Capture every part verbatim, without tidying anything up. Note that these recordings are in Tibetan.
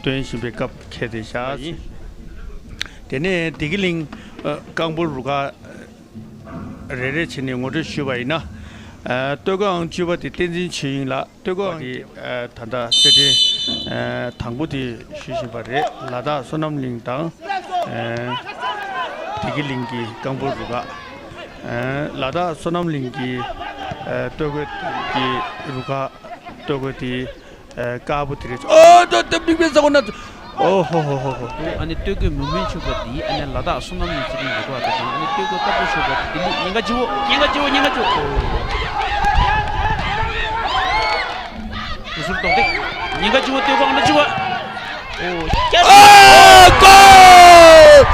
སྟོན་བཞིན་པའི་སྐབས་འཁེལ་ཏེ་བཞག་ཡིན། དེ་ནས་བདེ་སྐྱིད་གླིང་རྐང་སྤོལ་རུ་ཁག་རེ་རེ་བྱས་ནས་ངོ་སྤྲོད་ཞུས་པ་ཡིན་ན། སྟོད་ཁ་ཨང་བཅུ་པ་དེ་བསྟན་འཛིན་ཆོས་དབྱིངས་ལགས། སྟོད་ཁ་ཨང་དེ་ད་ལྟ་རྩེད་འགྲན་དང་པོ་དེ་ཞུ་བཞིན་པ་རེད། ལ་དྭགས་བསོད་ནམས་གླིང་དང་བདེ་སྐྱིད་གླིང་གི་རྐང་སྤོལ་རུ་ཁག་ལ་དྭགས་བསོད་ནམས་གླིང་གི་སྟོད་ཁ་གི་རུ་ཁག་སྟོད་ཁ་དེ། ཨ། དཀར་པོ་དེ་རེད། ཨོ་ད་ད་མིག་དཔེ་ས་གོ་ན། ཨོ་ཧོ་ཧོ་ཧོ་ཧོ། ཨ་ནི་སྟོད་གོས་མུ་མེན་ཕྱུག་པ་འདི་ཨ་ནི་ལ་དྭགས་བསོད་ནམས་གླིང་རྩེད་འགྲན་ཡོད་པ་དང་། ཨ་ནི་སྟོད་གོས་དཀར་པོ་ཕྱུག་པ་འདི་ལུས་ཉེན་ཁ་ཆེ་བོ། ཉེན་ཁ་ཆེ་བོ། ཉེན་ཁ་ཆེ་བོ། ཨོ། ཟུར་གཏོགས་ཏེ། ཉེན་ཁ་ཆེ་བོ། སྟོད་གོས་ཨང་གྲངས་བཅུ་པ། ཨོ། ཨ། ཀོལ།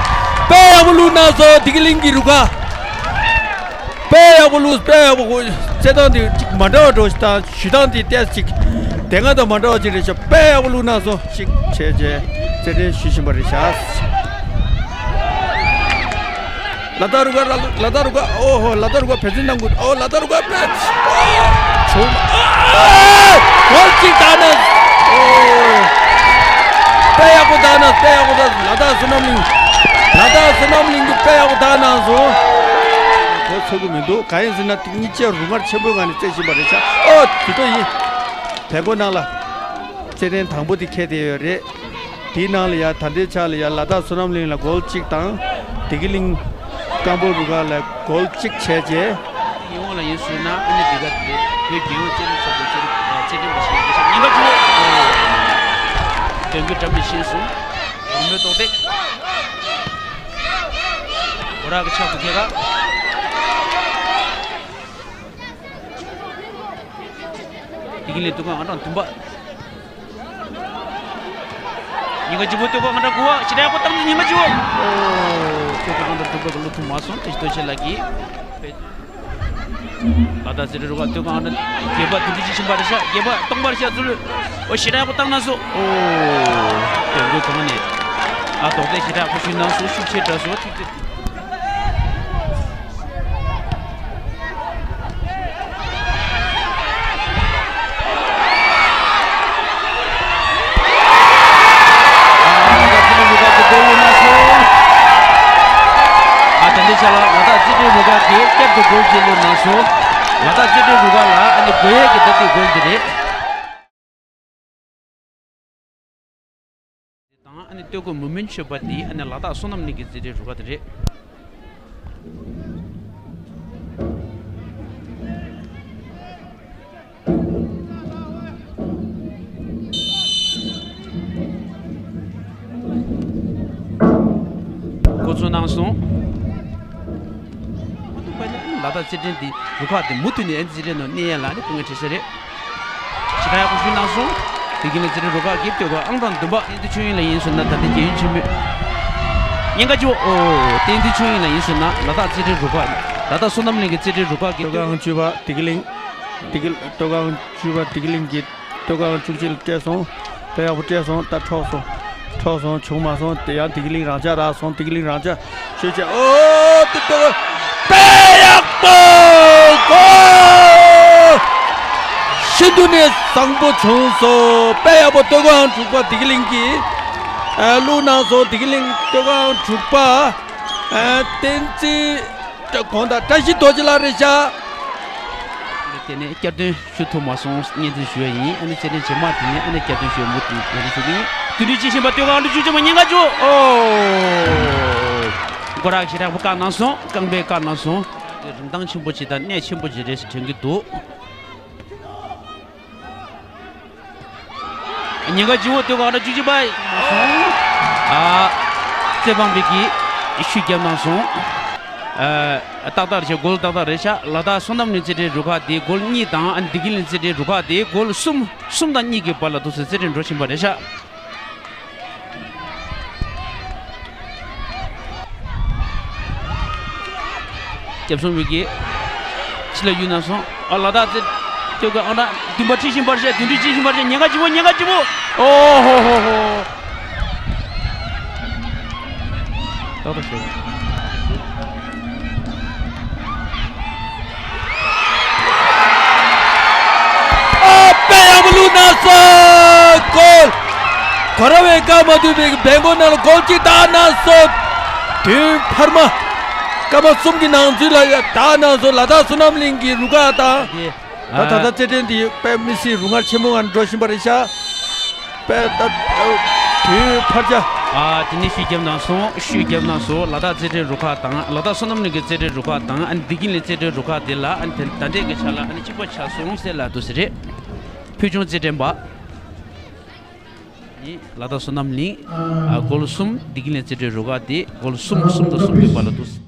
དཔེ་ཡག་པོ་བླུགས་གནང་སོང་། བདེ་སྐྱིད་གླིང་གི་རུ་ཁག་དཔེ་ཡག་པོ་བླུགས། དཔེ་ཡག་པོ་བླུགས། རྩེད་ཐང་འདི་གཅིག་མ་འདྲ་བ་འགྲོ་ཞིག་དང་། ཞུ་སྟངས་འདི་ཏོག་ཙམ་ཅིག་དེ་སྔ་དང་མ་འདྲ་བ་ཅིག་རེད་ཤག་དཔེ་ཡག་པོ་བླུགས་གནང་སོང་། ཅིག་བྱས་རྗེས་རྩེད་འགྲན་ཞུ་བཞིན་པ་རེད་ཤག་ལ་དྭགས་རུ་ཁག་ལ་ལ་དྭགས་རུ་ཁག་ཨོ་ཧོ། ལ་དྭགས་རུ་ཁག་འབད་བརྩོན་གནང་དགོས། ཨོ། ལ་དྭགས་རུ་ཁག་དཔེ། ཨོ། བྱུང་། ཨོ། གོལ་གཅིག་བཏང་ན། ཨོ། དཔེ་ཡག་པོ་བཏང་ན། དཔེ་ཡག་པོ་བཏང་། ལ་དྭགས་བསོད་ནམས་གླིང་། ལ་དྭགས་བསོད་ནམས་གླིང་གིས་དཔེ་ཡག་པོ་བཏང་གནང་སོང་། གོ་ཚོད་ཀྱི་མི་འདུག་གང་ཡིན་ཟེར་ན་དེ་གཉིས་ཆ་རུ་ངར་ཆེན་པོའི་ངང་ནས་རྩེད་བཞིན་པ་རེད་ཤག་ཨོ། དེ་ལྟ་ཡིན། བལ་མགོ་ནང་ལ་རྩེད་འགྲན་དང་པོ་དེ་འཁེལ་བསྡད་ཡོད་རེད། དེའི་ནང་ལ་ཡ་ད་ལྟའི་ཆ་ལ་ཡ་ལ་དྭགས་བསོད་ནམས་གླིང་ལ་གོལ་གཅིག་དང་། བདེ་སྐྱིད་གླིང་རྐང་སྤོལ་རུ་ཁག་ལ་གོལ་གཅིག་བྱས་རྗེས། ཡིད་འོང་ལ་ཡིན་ཟེར་ན་ཨ་ནི་འདི་ག་དེ་བོད་རྒྱལ་ཡོངས་རྩེད་རིགས་ཚོགས་པའི་རྩེད་རིགས་རྩེད་འགྲན་པ་ཞིག་ཡིན་ཞིང་། ཉེན་ཁ་ཆེ་བོ། དོན་གྱི་འགྲམ་ནས་ཤེས་སོང་། རོལ་མོའི་རྡོག་སྟེ། སྒོ་ར་གི་ཕྱག་ཏུ་ཁྱེད་ཀ་དེ་གིན་ལས་དུ་གང་ཨང་གྲངས་བདུན་པ། ཉེན་ཁ་ཆེ་བོ། སྟོད་གོས་ཨང་གྲངས་དགུ་པ། ཞེ་དྲག་ཡག་པོ་བཏང་། ཉེན་ཁ་ཆེ་བོ། ཨོ། སྟོད་གོས་ཨང་གྲངས་དྲུག་པ་གི་བློ་ཐུབ་མ་སོང་། དེ་ཞིག་སྟོད་ཆེ་ལགས་ཀྱིས། ལ་དྭགས་རྩེད་རིགས་རུ་ཁག་སྟོད་གོས་ཨང་གྲངས་བརྒྱད་པ་དེ་འདྲ་ཅིག་ཕྱིན་པ་རེད་ཤག་བརྒྱད་པ་སྟོང་པ་རེད་ཤག་ཚུར། ཨོ། ཞེ་དྲག་ཡག་པོ་བཏང་གནང་སོང་། ཨོ། དོན་གོས་གང་ནས། ཨ། རྡོག་སྟེ་ཞེ་དྲག་ཡག་པོ་ཞུས་གནང་སོང་། ཤུགས་ཆེ་དྲགས་སོང་། ཐིག་ཐིག་ཨ། ད་ལྟའི་ཆ་ལ་ལ་དྭགས་རྩེད་འགྲན་རུ་ཁག་གིས་བསྐྱར་དུ་གོལ་གཅིག་བླུགས་གནང་སོང་། ལ་དྭགས་རྩེད་འགྲན་རུ་ཁག་ལ་ཨ་ནི་དགོས་ཡས་ཀྱི་ད་ལྟའི་གོལ་འདི་རེད། དང་ཨ་ནི་སྟོད་གོས་མུ་མེན་ཕྱུག་པ་འདི་ཨ་ནི་ལ་དྭགས་བསོད་ནམས་གླིང་གི་རྩེད་འགྲན་རུ་ཁག་དེ་རེད། འགོ་ཚུགས་གནང་སོང་། ལ་དྭགས་རྩེད་འགྲན་འདི་རུ་ཁག་དེ་མུ་མཐུད་ནས་ཨ་ནི་རྩེད་འགྲན་ནང་གནས་ཡས་ལ་ཨ་ནི་སྐུ་ངལ་འཕྲད་ས་རེད། ཞེ་དྲག་ཡག་པོ་ཞུས་གནང་སོང་། དེ་གིན་ལ་རྩེད་འགྲན་རུ་ཁག་གི་སྟོད་གོས་ཨང་གྲངས་བདུན་པ་བསྟན་འཛིན་ཆོས་དབྱིངས་ལགས་ཡིན་ཟེར་ན། ད་ལྟའི་རྒྱལ་ཡོངས་ཆེན་མོའི་ཉེན་ཁ་ཆེ་བོ། ཨོ། བསྟན་འཛིན་ཆོས་དབྱིངས་ལགས་ཡིན་ཟེར་ན། ལ་དྭགས་རྩེད་འགྲན་རུ་ཁག་ལ་དྭགས་བསོད་ནམས་གླིང་གི་རྩེད་འགྲན་རུ་ཁག་གི་སྟོད་གོས་ཨང་བཅུ་པ་བདེ་སྐྱིད་གླིང་། བདེ་སྐྱིད། སྟོད་གོས་ཨང་བཅུ་པ་བདེ་སྐྱིད་གླིང་གི་སྟོད་གོས་ཨང་བཅུ་གཅིག་ལ་སྤྲད་སོང་། དཔེ་ཡག་པོ་སྤྲད་སོང་། ད་འཕྲོག་སོང་། འཕྲོག་སོང་། བྱུང་མ་སོང་། དེ་ཡང་བདེ་སྐྱིད་གླིང་རང་འཇགས་རག་སོང་། བདེ་སྐྱིད་གླིང་རང་འཇགས་ཤོད་བྱས། ཨོ། དེ་ལྟ་བུ་དཔེ་ཡག་པོ་གོལ། ཤིན་ཏུ་ནས་བཟང་པོ་བྱུང་སོང་། དཔེ་ཡག་པོ། སྟོད་གོས་ཨང་དྲུག་པ་བདེ་སྐྱིད་གླིང་གིས་ཨ་བླུགས་གནང་སོང་། བདེ་སྐྱིད་གླིང་སྟོད་གོས་ཨང་དྲུག་པ་ཨ་བསྟན་འཛིན། གོང་དང་བཀྲ་ཤིས་རྡོ་རྗེ་ལགས་རེད་ཤག་དེ་ནས་བསྐྱར་ཟློས་ཞུ་ཐུབ་མ་སོང་། སྙན་སེང་ཞུ་ཡ་ཡིན། ཨ་ནི་རྩེད་འགྲན་རྗེས་མ་དེ་ནས་ཨ་ནི་བསྐྱར་ཟློས་ཞུ་ཡ་མུ་མཐུད་ཡོང་རེ་ཞུ་གི་ཡིན། དེ་འདྲའི་ཅི་བཞིན་པ་སྟོད་གོས་ཨང་གྲངས་བཅུ་གཅིག་པ་ཉེན་ཁ་ཆེ་བོ། ཨོ། སྒོ་ར་ཞེ་དྲག་པོ་བཀག་གནང་སོང་། རྐང་པས་བཀག་གནང་སོང་། རིན་ཐང་ཆེན་པོ་ཅིག་དང་གནད་ཆེན་པོ་ཅིག་རེད་ཟེར་དྲན་གྱི་འདུག་ཉེན་ཁ་ཆེ་བོ། སྟོད་གོས་ཨང་གྲངས་བཅུ་གཅིག་པ། ཨ། རྩེད་འབངས་པའི་གིས་ཤུགས་བརྒྱབ་གནང་སོང་། ཨ། ཏག་ཏག་རེད་ཤག་གོལ་ཏག་ཏག་རེད་ཤག་ལ་དྭགས་བསོད་ནམས་གླིང་རྩེད་འགྲན་རུ་ཁག་དེ་གོལ་གཉིས་དང་། ཨ་ནི་བདེ་སྐྱིད་གླིང་རྩེད་འགྲན་རུ་ཁག་དེ་གོལ་གསུམ། གསུམ་དང་གཉིས་ཀྱི་བར་ལ་འདུག་སེ་རྩེད་འགྲན་འགྲོ་བཞིན་པ་རེད་ཤག་སྐྱབས་སོང་བའི་གི། ཕྱི་ལ་གཡུག་གནང་སོང་། ཨ། ལ་དྭགས་རྩེད། སྟོད་གོས་ཨང་གྲངས་བདུན་པ་ཁྲིད་བཞིན་པ་རེད་ཤག་བདུན་ཁྲིད་བཞིན་པ་རེད་ཤག་ཉེན་ཁ་ཆེ་བོ། ཉེན་ཁ་ཆེ་བོ། ཨོ་ཧོ་ཧོ་ཧོ། ཏག་ཏག་བྱས། ཨ། དཔེ་ཡག་པོ་བླུགས་གནང་སོང་། གོལ། ག་ར་བས་བཀག་མ་ཐུབ་པའི་བེང་གོ་ནང་ལ་གོལ་གཅིག་བཏང་གནང་སོང་། དུས་འཕར་མ་སྐར་མ་གསུམ་གྱི་ནང་ཚུད་ལ་ཡ་བཏང་གནང་སོང་། ལ་དྭགས་བསོད་ནམས་གླིང་གི་རུ་ཁག་དང་། ད་ད་ལྟ་རྩེད་འགྲན་འདི་དཔེ་མི་སྲིད་རུ་ངར་ཆེན་པོ་ངང་འགྲོ་བཞིན་པ་རེད་ཤག་དཔེ་ད་དུས་འཕར་ཆ། ཨ་དེ་ནས་ཤུགས་བརྒྱབ་གནང་སོང་། ཤུགས་བརྒྱབ་གནང་སོང་། ལ་དྭགས་རྩེད་འགྲན་རུ་ཁག་དང་། ལ་དྭགས་བསོད་ནམས་གླིང་གི་རྩེད་འགྲན་རུ་ཁག་དང་། ཨ་ནི་བདེ་སྐྱིད་གླིང་རྩེད་འགྲན་རུ་ཁག་དེ་ལ་ཨ་ནི་དེ་ད་འདྲས་ཀྱི་ཆ་ལ་ཨ་ནི་གཅིག་པ་ཆགས་སོང་ཟེར་ལབ་འདུག་ཟེར་རེད། ཕུལ་བྱུང་རྩེད་འགྲན་པ། ནི་ལ་དྭགས་བསོད་ནམས་གླིང་། ཨ་གོལ་གསུམ། བདེ་སྐྱིད་གླིང་རྩེད་འགྲན་རུ་ཁག་དེ་གོལ་གསུམ་གསུམ་དང་གསུམ་ཡོད་པ་ལ་འདུག